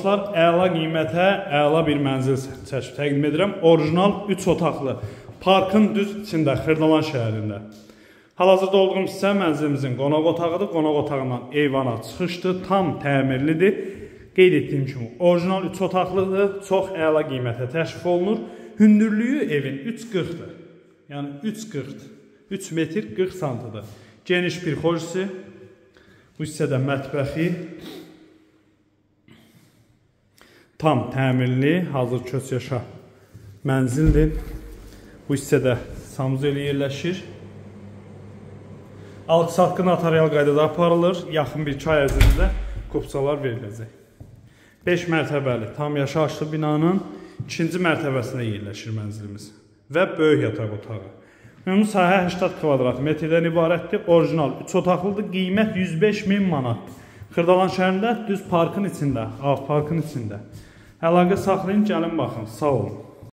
Dostlar, əla qiymətə əla bir mənzil çəkib təqdim edirəm. Orijinal 3 otaqlı parkın düz içində, Xırdalan şəhərində. Hal-hazırda olduğum hissə mənzilimizin qonaq otağıdır. Qonaq otağından eyvana çıxışdır, tam təmirlidir. Qeyd etdiyim kimi, orijinal 3 otaqlıdır, çox əla qiymətə təşrif olunur. Hündürlüyü evin 3,40-dır. Yəni 3,40, 3 metr 40 santıdır. Geniş bir xojisi, bu hissədə mətbəxi. Tam təmirli, hazır köç yaşa mənzildir. Bu hissədə sanuzel yerləşir. Alqı-satqı notarial qaydada aparılır. Yaxın bir 2 ay ərzində kupçalar veriləcək. 5 mərtəbəli tam yaşayışlı binanın 2-ci mərtəbəsində yerləşir mənzilimiz və böyük yataq otağı. Ümumi sahə 80 kvadrat metrdən ibarətdir. Orijinal 3 otaqlıdır. Qiymət 105 min manatdır. Xırdalan şəhərində, düz parkın içində, alt parkın içində. Əlaqə saxlayın, gəlin baxın. Sağ olun.